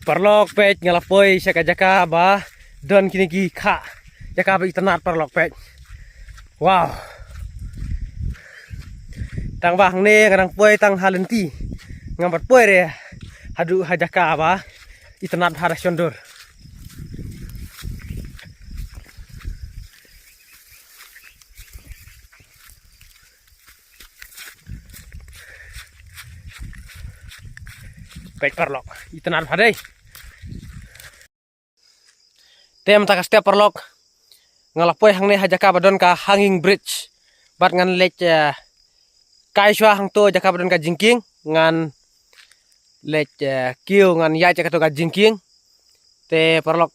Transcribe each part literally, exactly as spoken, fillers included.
Paralok peit, nga la poi sha ka jaka ba don kine ki kha. Jaka ba itynnad paralok peit. Wow. Tang ba hangne nga dang poi tang ha lynti. Ngam pat poi re haduh ha jaka ba itynnad ha da shon dur. Peit paralok, itynnad bha dei. Te mynta ka step paralok, nga la poi hangne ha jaka ba don ka hanging bridge. Bad ngan leit, eh, kai shuwa hangto jaka ba don ka jingkieng, ngan leit, eh, kiew ngan ïaid jaka to ka jingkieng. Te paralok,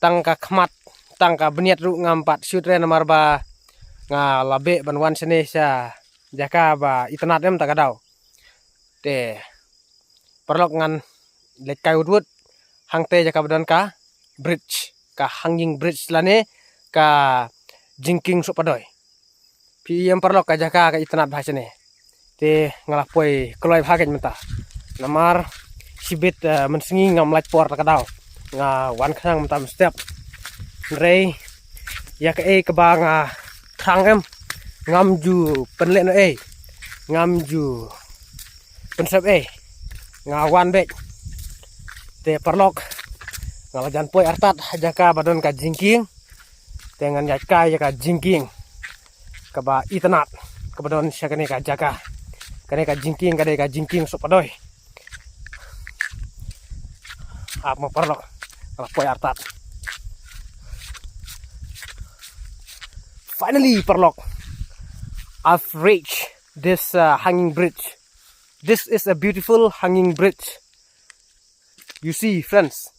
tang ka khmat, tang ka bniat ruh ngam pat shu trei namar ba nga la beh ban wan shane sha jaka ba itynnad em ta ka daw. Te paralok, ngan leit kai wut wut hangte jaka ba don ka bridge, ka hanging bridge lane ka jingkieng sohpadoi. Phi ïohi em paralok, ka jaka ka itynnad bha shane. Te nga la poi kloi bha keiñ mynta. Namar shibit, eh, mynsngi ngam lait por ta ka daw. Nga wan khnang mynta mynstep. Hynrei ïa kaei kaba nga thrang em, ngam ju pynleh noh ei, ngam ju pynsep ei, nga wan beit. Te paralok, nga la jan poi artat ha jaka ba don ka jingkieng. Te ngan ïaid kai ïa ka jingkieng kaba itynnad kaba don sha kane ka jaka. Kane ka jingkieng ka dei ka jingkieng sohpadoi. Ap ma paralok, nga la poi artat. Finally paralok, I've reached this, uh, hanging bridge. This is a beautiful hanging bridge. You see, friends,